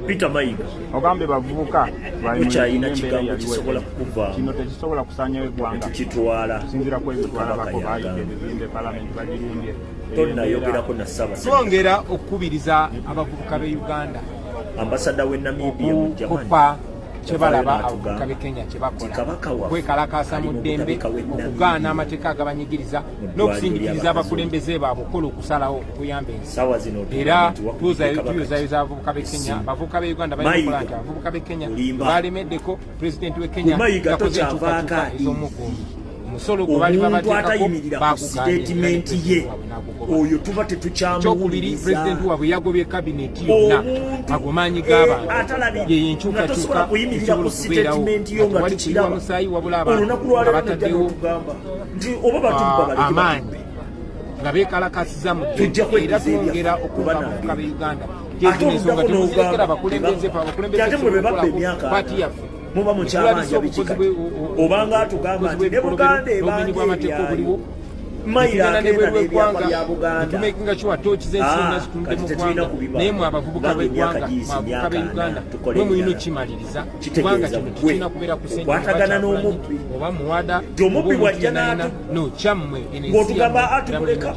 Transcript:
Peter Mayiga. Ogambye bavubuka. Tokyalina kigambo kisobola kukuvaamu. Kino tekisobola kusaanyawo eggwanga. Tukitwala. Okusinziira ku ebyo Kabaka twalabako, bayidde yagamba. ebizimbe, palamenti bagirumbye. Tonnayogerako na Ssaabasajja. Twongera okukubiriza abavubuka b'e Uganda Ambasada w'e Namibia mu Germany okukopa kyebalaba yavaayo abavubuka n'atugamba b'e Kenya nti kyebakola, Kabaka waffe okwekalakaasa ali mu mu ddembe, butabika w'e Namibia okugaana amateeka agabanyigiriza mu ddwaliro n'okusindikiriza ly'abakazi. abakulembeze baabwe okukola okusalawo okuyamba ensi. Saawa zino Era otugamba nti wakubidde Kabaka tuyozayoza abavubuka b'e Kenya, essimu. abavubuka b'e Uganda balina okukola Mayiga, nti abavubuka b'e Kenya olimba. balemeddeko pulezidenti w'e Kenya Gwe Mayiga yakoze tokyavaako enkyukakyuka adi. ez'omuggundu, omusolo gwe baali Omuntu babateekako atayimirira ku bagugaanye era ne sitatimenti ye, pulezidenti waabwe n'agugoba. oyo tuba Ekyokubiri, tetukyamuwuliriza. pulezidenti waabwe yagobye kabineti yonna. Omuntu Ago maanyi g'abantu. atalabira, Yeyo nga enkyukakyuka tosobola kuyimirira esobola ku okubeerawo sitatimenti yo nga nga tewali tukiraba. kuyiwa musaayi, wabula abantu Olunaku nga lwaleero najja bataddewo n'otugamba nti oba batubba baleke amaanyi batubbe. nga beekalakasiza mu Tujja ddembe. kweddiza Era twongera ebyaffe okuba kuba abavubuka nange. b'e Uganda Ate gyezino ensonga oluddako temuzirekera n'ogamba abakulembeze fe, abakulembeze ate mwe be babba tusobola emyaka okukolako paati 40 yaffe. muba mukyabanja Tulabise biki obukozi kati? Obanga atugamba obukozi nti ne bw'ebikolobero Buganda n'obumenyi ebanja bw'amateeka ebyayo, obuliwo. Mayiro Tugenda agenda n'ebweru n'ebyapa w'eggwanga, bya Buganda. netumakinga sure tooki z'ensi Ah, yonna zitunudde kati mu tetulina ggwanga. kubiba. Naye mwe abavubuka Kubanga emyaka b'eggwanga, giyize mwe abavubuka emyaka b'e Uganda, 40, tukole mwe mulina ebirala. okukimaliriza, kubanga Kitegeeza kino gwe tekirina kubeera ku Ssenyonyi oba okwatagana Kyagulanyi n'omubbi. oba Muwada Nti omubbi oba omuntu bw'ajja yenna yenna. n'atu No, kyammwe, eno ensi ng'otugamba yammwe, era mulina atuleka.